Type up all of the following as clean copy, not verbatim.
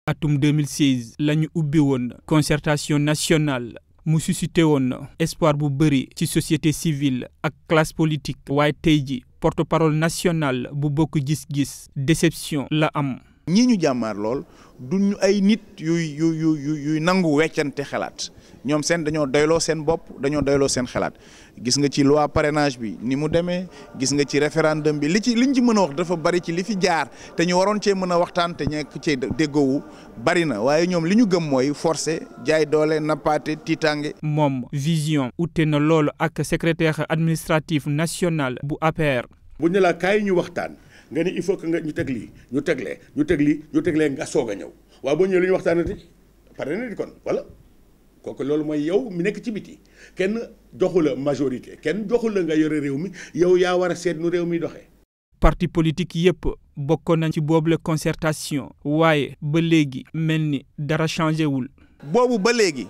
atum 2016 la ñu ubbi woon concertation nationale mu suscité woon espoir bu bëri ci société civile ak classe politique waaye tey ji porte-parole nationale bu bokk gis-gis déception la am. ñii ñu jàmmaar lool duñu ay nit yuy nangu weccante xalaat ñoom seen dañoo doyloo seen bopp dañoo doyloo seen xalaat gis nga ci loi parrainage bi ni mu demee gis nga ci référendum bi liñ ci mën a wax dafa bari ci li fi jaar te ñu waroon cee mën a waxtaan te ñekk cee déggoowu bari na waaye ñoom li ñu gëm mooy forcé jaay doole nappaate tiitange. moom vision ute na loolu ak secrétaire administratif national bu APR. bu ñu la kaay ñu waxtaan. nga ni il faut que nga ñu teg lii ñu teglee nga soog a ñëw waaw boo ñëwee lu ñu waxtaanati pare na di kon wala kooku loolu mooy yow mi nekk ci biti kenn joxu la majorité kenn joxu la nga yore réew mi yow yaa war a seet nu réew mi doxee. parti politique yépp bokkoon nañ ci boobule concertation waaye ba léegi mel ni dara changé wul. boobu ba léegi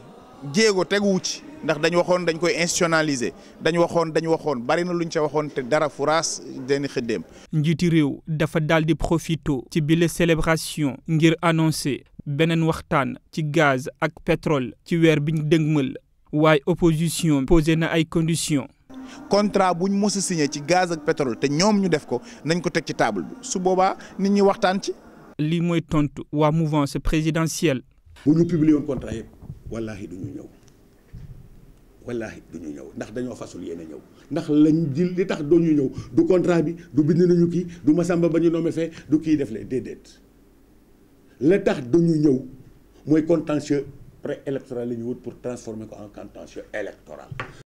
jéego teguwu ci ndax dañ waxoon dañ koy institutionnaliser dañ waxoon bari na luñ ca waxoon te dara furaas deni xëddeem. njiiti réew dafa daal di profito ci bile célébration ngir annoncer beneen waxtaan ci gaz ak pétrole ci weer biñ dëgmal waaye opposition posé na ay conditions. contrat buñ mos a signé ci gaz ak pétrole te ñoom ñu def ko nañ ko teg ci table bi su boobaa nit ñi waxtaan ci. lii mooy tontu waa mouvance présidentielle. bu ñu publié woon contrat yëpp wallaahi du ñu ñëw. wallaahi du ñu ñëw ndax dañoo fasul yéen a ñëw ndax lañ di li tax doo ñu ñëw du contrat bi du bind nañu kii du Masamba ba ñu nommé fee du kii def le déedéet la tax dañu ñëw mooy contentieux pré-électoral la ñu wut pour transformer ko en contentieux électoral.